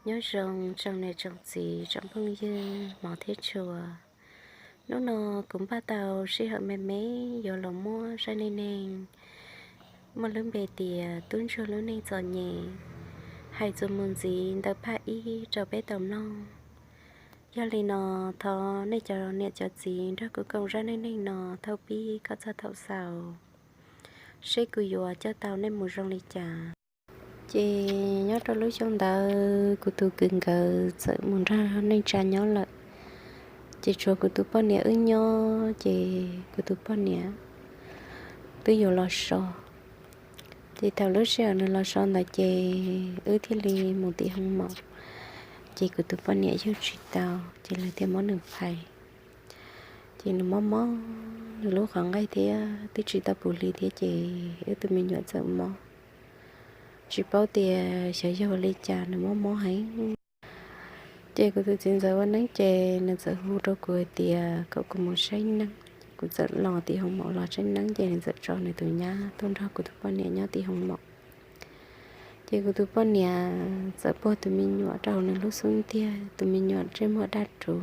Nyob zoo tsoom niam tsoom txiv tsoom phooj ywg hmov thiab tshua. Hnub no kuv npaj tau sij hawm me me yuav los muab zaj neej neeg muaj lub npe tias Tub Ntsuag lub neej txom nyem hais txuas mus ntxiv ntawm phaj ib rau peb tau mloog. Yog li no, thov nej cov niam cov txiv nrog kuv koom zaj neej neeg no thaum pib kom txog thaum xaus, seb kuv yuav coj tau nej mus zoo li cas. Ces nyob rau lub xyoo ntawd kuv tus kwv nkawd txawm mus nrog neej tsa nyob lawm, ces tshuav kuv tus poj niam wb nyob, ces kuv tus poj niam twb yuav los so. Ces thaum lub sij hawm nws los so ntawd ces wb thiaj li mus tim hoo maum, ces kuv tus poj niam yug tsis tau, ces lawv thiaj muab nws phais. Ces nws mob mob nws lub qhov nqaij thiab twb tsis tau puv hli thiab ces wb tus me nyuam txawm mob, tsis paub tias xyov yog li cas nws mob mob heev. Ces kuv tus txiv ntxawm ua neeb ces nws txawm hu rau kuv hais tias kom kuv mus saib neeb. Kuv txawm los tim hoo maum los saib neeb ces nws txawm tso nws tus nyab tuaj nrog kuv tus poj niam nyob tim hoo maum. Ces kuv tus poj niam txawm puag tus me nyuam rau hauv nws lub xub ntiag, tus me nyuam ntsej muag daj ruv,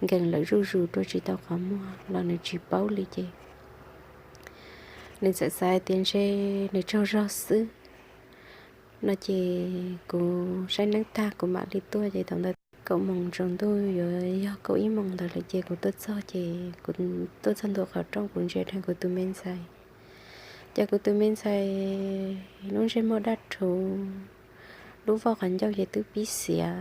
nkees lawm zuj zus rua tsis tau qhov muag los nws tsis paub li ces nws txawm xav hais tias ntshe nws tsaug zog xwb no. Ces kuv saib neeb tag kuv mam li tuaj, ces thaum ntawd kaum moos tsaus ntuj yuav yog kaum ib moos ntawd lawm ces kuv tuaj txog ces kuv tuaj txog ntua qhov rooj kuv ntsia rau kuv tus me ntxhais, ces kuv tus me ntxhais lub ntsej muag daj ruv, lub voj qhov ncauj ces twb pib xiav,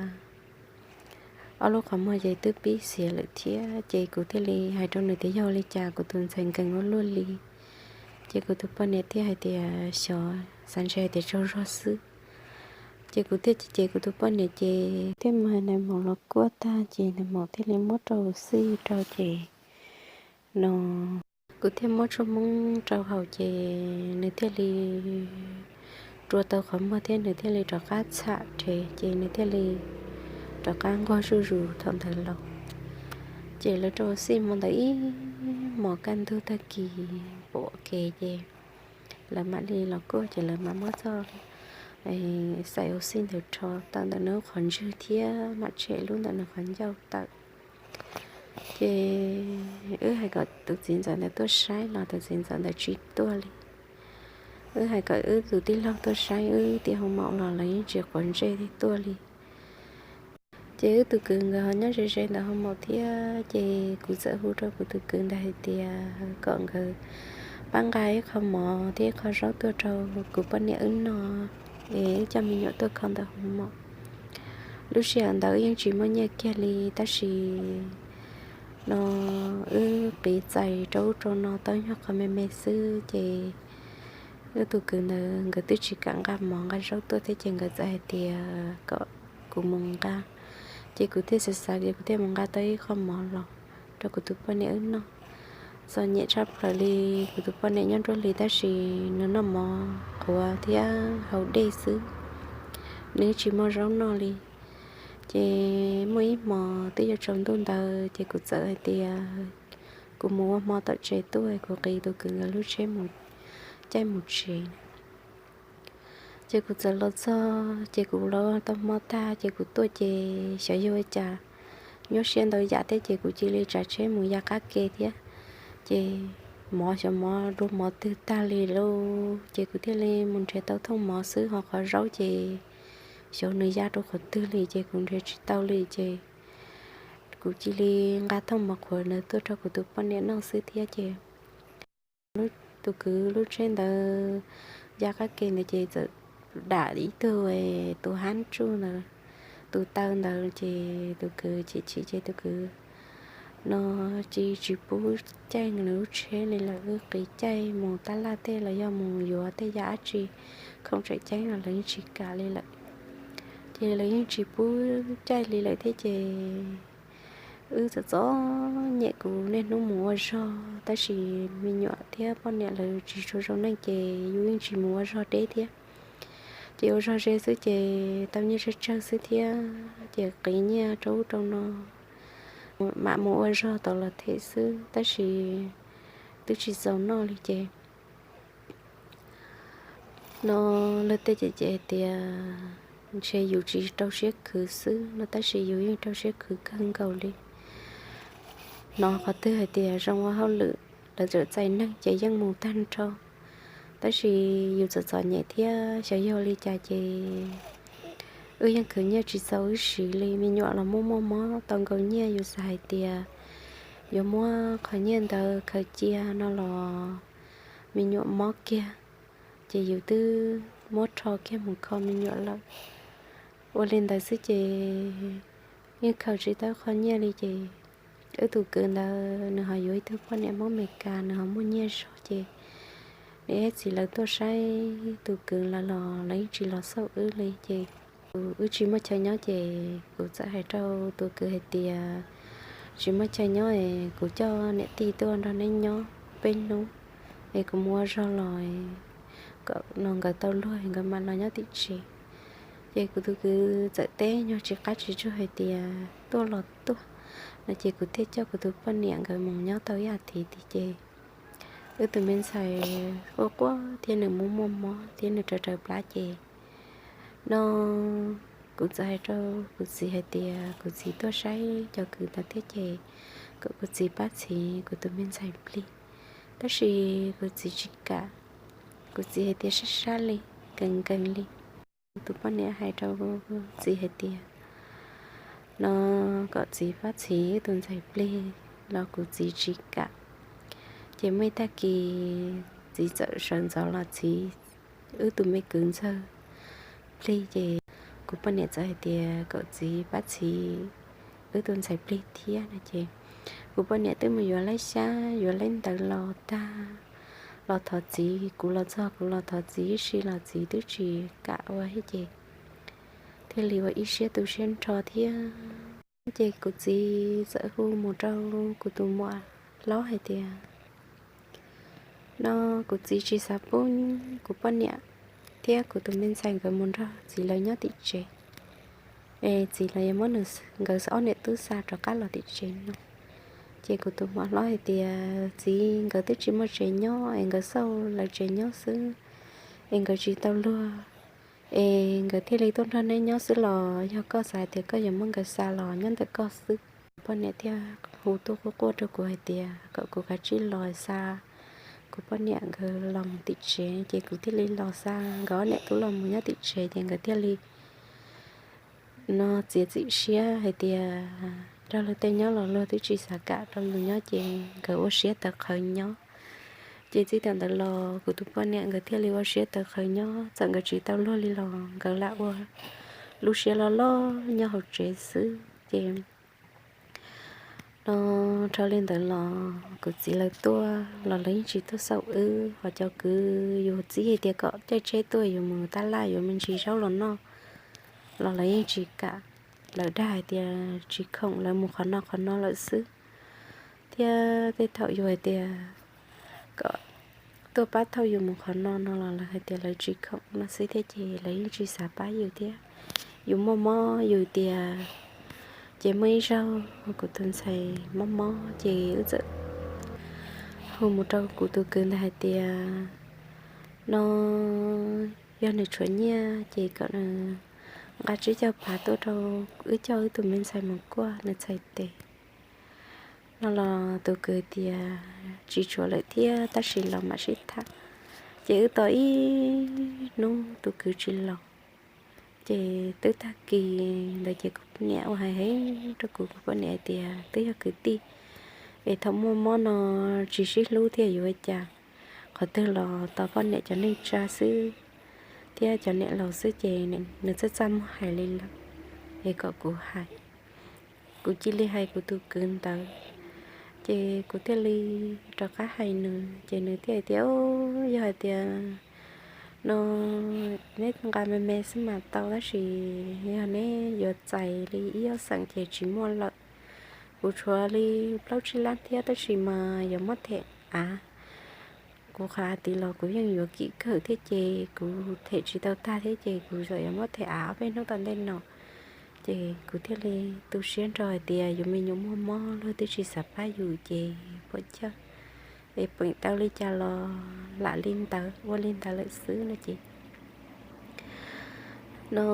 ob lub qhov muag ces twb pib xiav lawm thiab. Ces kuv thiaj li hais rau nws tias yog li cas kuv tus ntxhais nkees ua luaj li. Ces kuv tus poj niam thiaj hais tias xyov, xav ntshe hais tias tsaug zog xwb. Ces kuv thiaj cem kuv tus poj niam ces thiaj mus hais nais maum los kuaj tag ces nais maum thiaj li muab rau xij rau ces no kuv thiaj muab tshuaj hmoob rau haus ces nws thiaj li rua tau qhov muag thiab nws thiaj li rov qab txham rhe ces nws thiaj li rov qab nquag zuj zus thaum ntawd los. Ces lawv rau xij hmo ntawd ib hmos kaj ntug tag kis pom kev ces lawv mam li los kuaj ces lawv mam muab txoj xais ua xij ntawd rho tawm ntawm nws qhov ntswg thiab mam tshem lub ntawm nws qhov ncauj tawm. Ces wb hais kom tus txiv ntxawm ntawd tuaj saib los tus txiv ntxawm ntawd tsis tuaj li. Wb hais kom wb tus tij laug tuaj saib wb tim hoo maum los lawv yeej tsis quav ntsej tuaj li. Ces wb tus kwv nkawd ho nyob ze ze ntawm hoo maum thiab ces kuv txawm hu rau kuv tus kwv ntawd hais tias kom nkawd pab nqa ib qho mov thiab ib qho zaub tuaj rau kuv poj niam wb noj es wb coj me nyuam tuaj kho ntawm hoo maum. Lub sij hawm ntawd wb yeej tsis muaj nyiaj kiag li tab sis no wb qiv txais rau ub rau no tau nyuag qho me me xwb ces wb tus kwv ntawd nkawd twb tsis kam nqa mov nqa zaub tuaj thiab ces nkawd txawm hais tias kom kuv mus nqa. Ces kuv thiaj xav xav ces kuv thiaj mus nqa tau ib qho mov los rau kuv tus poj niam wb noj. Txom nyem tshaj plaws li, kuv tus poj niam nyob nruab hlis tab sis nws noj mov qhuav thiab haus dej xwb, nws tsis muaj zaub noj li. Ces muaj ib hmos twb yuav tsaus ntuj ntawd ces kuv txawm hais tias kuv mus ua hmo tom tsev tuaj kuv qiv tus kwv nkawd lub tsheb mus caij mus tsev. Ces kuv txawm los txog ces kuv los tau hmo tag ces kuv tuaj ces xyov yog ua cas nyuaj siab ntau yam thiab ces kuv cia li tsav tsheb mus ya qab ke thiab. Ces mov xyov mov dua mov twg tag li lauj ces kuv thiaj li mus nrhiav tau thooj mov xwb ho qhov zaub ces xyov nws ya rau qhov twg li ces kuv nrhiav tsis tau li ces kuv cia li nqa thooj mov qhuav ntawd tuaj rau kuv tus poj niam noj xwb thiab ces tus kwv lub tsheb ntawd ya qab ke ntawd ces txawm dam ib tug tus hab tsuj ntawd, tus taw ntawd ces tus kwv chim chim ces tus kwv no cia tsis pub caij nws lub tsheb li lawm, wb qiv caij mus tab laj tej los yog mus yuav tej yam dab tsi khoom tseem ceeb los lawv yeej tsis kam li lawm. Ces lawv yeej tsis pub caij li lawm thiab ces wb txom txom nyem, kuv niaj hnub mus ua zog tab sis me nyuam thiab poj niam lawv tsis tshua zoo neej ces yus yeej tsis mus ua zog deb thiab. Ces ua zog ze xwb ces tau nyiaj tsawg tsawg xwb thiab ces qiv nyiaj rau ub rau no mam mus ua zog tau los them xwb tab sis twb tsis txaus noj li ces no luag tej ces hais tias ntshe yus tsis rau siab khwv xwb no, tab sis yus yeej rau siab khwv kawg nkaus li. Hnov qhov twg hais tias zoo ua hauj lwm, lawv txawm txais neeg ces yeej mus tag nrho. Tab sis yus txom txom nyem thiab xyov yog li cas ces wb yeej khwv nyiaj tsis txaus wb siv li. Me nyuam los muaj muaj mob tau nkaus nyiaj, yus xav hais tias yuav muab qhov nyiaj ntawd khaws cia no los me nyuam mob kiag, ces yus twb muab rho kiag mus kho me nyuam lawm. Ua li ntawd xwb ces yeej khaws tsis tau qhov nyiaj li ces wb tus kwv ntawd nws ho yuav ib tug poj niam Hmoob Amelikas, nws ho muaj nyiaj zog ces niam thiab txiv lawv tuaj saib tus kwv lawv los lawv yeej tsis los xauj wb li ces kuv, wb tsis muaj chaw nyob ces kuv txawm hais rau tus kwv hais tias tsis muaj chaw nyob es kuv coj niam tij tuaj nrog neb nyob peb hnub es kuv mus ua zog los kom no nkawd tau luag nkawd mam los nyob tim tsev. Ces kuv tus kwv txawm teb nyog tsis qab tsis tsug hais tias tuaj los tuaj no ces kuv thiaj coj kuv tus poj niam nkawd mus nyob tau ib as thiv tid ces wb tus me ntxhais quaj quaj thiab nws muaj muaj mob thiab nws raws raws plab ces no kuv txawm hais rau kuv txiv hais tias kuv txiv tuaj saib cov kwv ntawd thiab ces kom kuv txiv pab txhiv kuv tus me ntxhais plig. Tab sis kuv txiv tsis kam, kuv txiv hais tias sab sab li, nkees nkees li. Tus poj niam hais rau txiv hais tias no kom txiv pab txhiv tus ntxhais plig los kuv txiv tsis kam. Ces muaj ib tag kis txiv txawm sawv ntxov los txhiv wb tus me kwv ntxawg plig ces kuv poj niam txawm hais tias kom txiv pab txhiv wb tus ntxhais plig thiab no ces kuv poj niam twb mus yuav laib xyab yuav laib ntawv los tag los thov txiv, kuv los txog kuv los thov txiv ib si los txiv twb tsis kam ua thiab ces thiaj li ua ib siab tu siab nrho thiab. Ces kuv txiv txawm hu mus rau kuv tus muam hlob hais tias no kuv txiv tsis xav pub kuv poj niam thiab kuv tus me ntxhais nkawd mus nrog txiv lawv nyob tim tsev es txiv lawv yuav muab nkawd ob niam tub xa rov qab los tim tsev no. Ces kuv tus muam hlob hais tias txiv, nkawd twb tsis muaj tsev nyob es nkawd xauj lawv tsev nyob xwb es nkawd tsis tau luag es nkawd thiaj li tuaj nrog neb nyob xwb los yog koj xav hais tias koj yuav muab nkawd xa los nyob ntawm koj xwb? Poj niam thiaj hu tuaj quaj quaj rau kuv hais tias kom kuv kav tsij los xa kuv poj niam nkawd los mus tim tsev ces kuv thiaj li los xa nkawd ob niam tub los mus nyob tim tsev ces nkawd thiaj li no txiav txim siab hais tias nrog luag tej nyob los luag twb tsis xav kam rau yus nyob ces nkawd ua siab tawv qhawv nyob. Ces txij thaum ntawd los kuv tus poj niam nkawd thiaj li ua siab tawv qhawv nyob, txawm nkawd tsis tau luag li los nkawd lam ua lub siab loj loj nyob hauv tsev xwb ces no dhau li ntawd los kuv txiv lawv tuaj los lawv yeej tsis tuaj xauj wb, ho cov kwv yus txib hais tias kom caij tsheb tuaj yuav mus tab laj yuav me ntsis zaub los noj los lawv yeej tsis kam, lawv dag hais tias tsis khoom lawv mus qhov no qhov no lawm xwb. Thiab tej thaum yus hais tias kom tuaj pab thauj yus mus qhov no no los lawv hais tias lawv tsis khoom no xwb thiab ces lawv yeej tsis xav pab yus thiab. Yus muaj mob yus tias, ces muaj ib zaug kuv tus ntxhais mob mob ces wb txawm hu mus rau kuv tus kwv ntawd hais tias no yog nws tshuav nyiaj ces kom nws nqa tsib caug phav tuaj rau wb coj wb tus me ntxhais mus kuaj nws txhais tes no los tus kwv tias tsis tshuav lawm thiab tab sis los mam sib tham. Ces wb tos ib hnub tus kwv tsis los. Ces twb tag kis ntawd ces kuv poj niam ua hais heev rau kuv, kuv poj niam hais tias twb yog kwv tij es thaum muaj mob no tsis sib hlub thiaj yuav ua cas, qhov twg los tos poj niam cov neej tsa xwb thiab cov niam laus xwb ces nws txaj txaj muag hais li lawm es kom kuv hais. Kuv cia li hais kuv tus kwv ntawd, ces kuv thiaj li rov qab hais nws ces nws thiaj hais tias, yog hais tias no neb nqa me me xwb mas tau, tab sis yog neb yuav txais li ib ob xeem ces tsis muaj lawm. Kuv tshuav li plaub tsib lab thiab tab sis mas yuav muab them av. Kuv qhov tid los kuv yeej yuav kim kawm thiab ces kuv them tsis tau tag thiab ces kuv txawm yuav muab them av ob peb hnub tom ntej no. Ces kuv thiaj li tu siab nrho hais tias yus me nyuam muaj mob luag twb tsis xav pab yus ces puas chawj es peem tau li cas los lam li ntawd ua li ntawd lawm xwb no ces no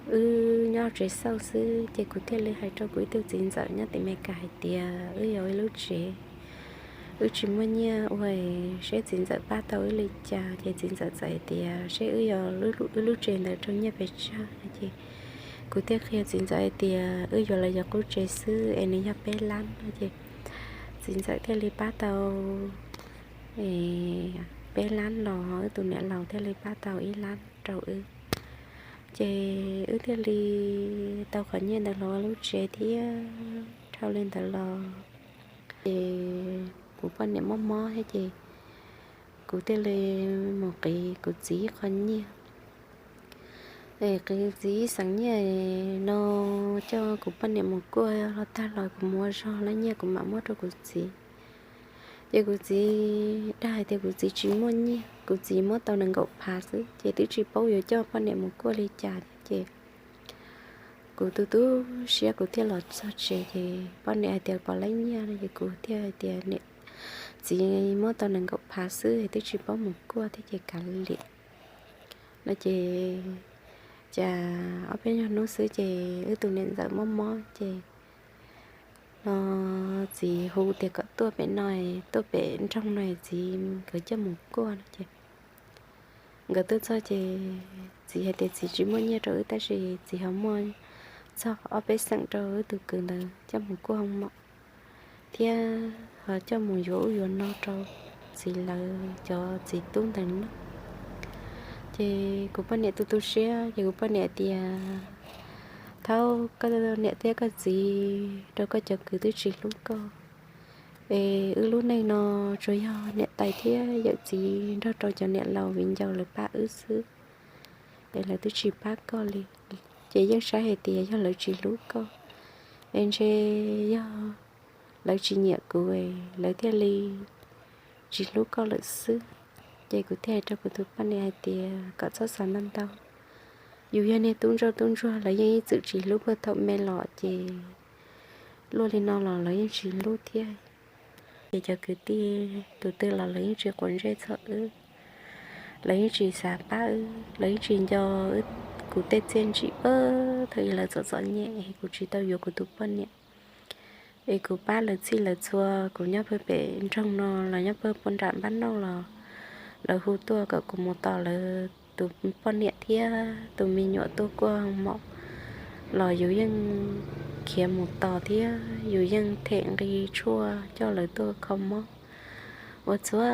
wb nyob tsev xauj xwb ces kuv thiaj li hais rau kuv ib tug txiv ntxawm nyob tim Meskas hais tias wb yog ib lub tsev, wb tsis muaj nyiaj ua, seb txiv ntxawm pab tau wb li cas. Ces txiv ntxawm txawm hais tias seb wb yog wb lub tsev ntawd raug nyiaj pes tsawg no ces kuv thiaj qhia txiv ntxawm hais tias wb yuav los yog qub tsev xwb es nws yog peb lab no ces txiv ntxawm thiaj li pab tau peb lab los wb tus niam laus thiaj li pab tau ib lab rau wb. Ces wb thiaj li tau qhov nyiaj ntawd los ua lub tsev thiab dhau li ntawd los ces kuv poj niam mob mob thiab ces kuv thiaj li mus qiv kuv txiv ib qho nyiaj, qiv txiv ib xeem nyiaj no coj kuv poj niam mus kuaj los tag los kuv mus ua zog lab nyiaj kuv mam muab rau kuv txiv. Ces kuv txiv dag hais tias kuv txiv tsis muaj nyiaj, kuv txiv muab tau nees nkaum phav xwb ces twb tsis paub yuav coj poj niam mus kuaj li cas thiab ces kuv tu tu siab kuv thiaj los txog tsev ces poj niam hais tias pov lab nyiaj no ces kuv thiaj hais tias niam, txiv muab tau nees nkaum phav xwb twb tsis paub mus kuaj thiab ces kav liam no ces cas ob peb nyuag hnub xwb ces wb tus niam ntxawm mob mob ces no txiv hu tias kom tuaj pem no, tuaj pem nroog no txiv nkawd coj mus kuaj no ces nkawd tuaj txog ces txiv hais tias txiv tsis muaj nyiaj rau wb tab sis txiv ho muaj txog ob peb xeem rau wb tus kwv ntawd coj mus kuaj hoo maum thiab ho coj mus yuav ub yuav no rau txiv lawv cov txiv tub ntawd noj. Ces kuv poj niam tu tu siab ces kuv poj niam tias thaub koj niam thiab koj txiv rau koj cov kwv twb tsis hlub koj es wb lub neej no tsuas yog niam tais thiab yawm txiv nrog rau cov niam laus viv ncaus lawv pab wb xwb es lawv twb tsis pab koj li. Ces yeej saib hais tias yog lawv tsis hlub koj es ntshe yog lawv tsis nyiam kuv lawv thiaj li tsis hlub koj lawm xwb. Ces kuv thiaj hais rau kuv tus poj niam hais tias kom txhob xav ntau ntau, yus yog niag tub ntsoj tub ntsuag lawv yeej ib txwm tsis hlub puag thaum me los ces luaj li no los lawv yeej tsis hlub thiab. Ces cov kwv tij tus twg los lawv yeej tsis quav ntsej txog wb, lawv yeej tsis xav pab wb, lawv yeej tsis nco kuv tej txiaj ntsim pab thaum ub lawv txom txom nyem kuv tsis tau yuav kuv tus poj niam es kuv pab lawv txhij lawv txhua, kuv nyob pawg pem nroog no los nyob pawg puag nram npab nauj los lawv hu tuaj kom kuv mus tos lawv tus poj niam thiab tus me nyuam tuaj kuaj hoo maum los yus yeej khiav mus tos thiab yus yeej them nqi tshuaj coj lawv tuaj kho mob ua txhua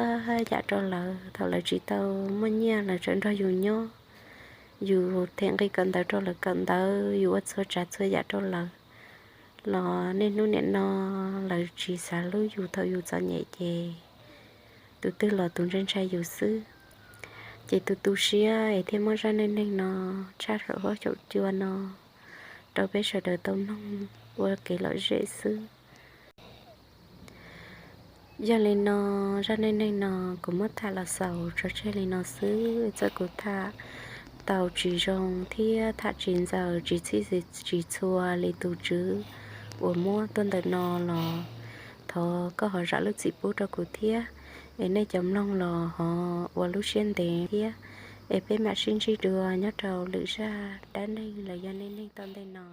yam rau lawv. Thaum lawv tsis tau muaj nyiaj lawv tseem nrog yus nyob, yus them nqi kawm ntawv rau lawv kawm ntawv, yus ua txhua tsav txhua yam rau lawv los niaj hnub nim no lawv tsis xav hlub yus thaum yus txom nyem ces tus twg los tus ntshai ntshai yus xwb. Ces tu tu siab es thiaj muab zaj neej neeg no tshaj saum huab saum cua no rau peb sawv daws tau mloog ua kev lom zem xwb. Yog li no, zaj neej neeg no kuv muab tham los xaus tso tseg li no xwb. Txawm kuv tham tau tsis zoo thiab tham tsis ntxaws, tsis txhij tsis txhua li tus tswv uas muab tuaj ntawm no los thov koj ho zam lub txim pub rau kuv thiab. Es nej cov mloog los ho ua lub siab ntev thiab. Es peb mam sib ntsib dua nyob rau lwm zaj dab neeg los yog neej neeg tom ntej no.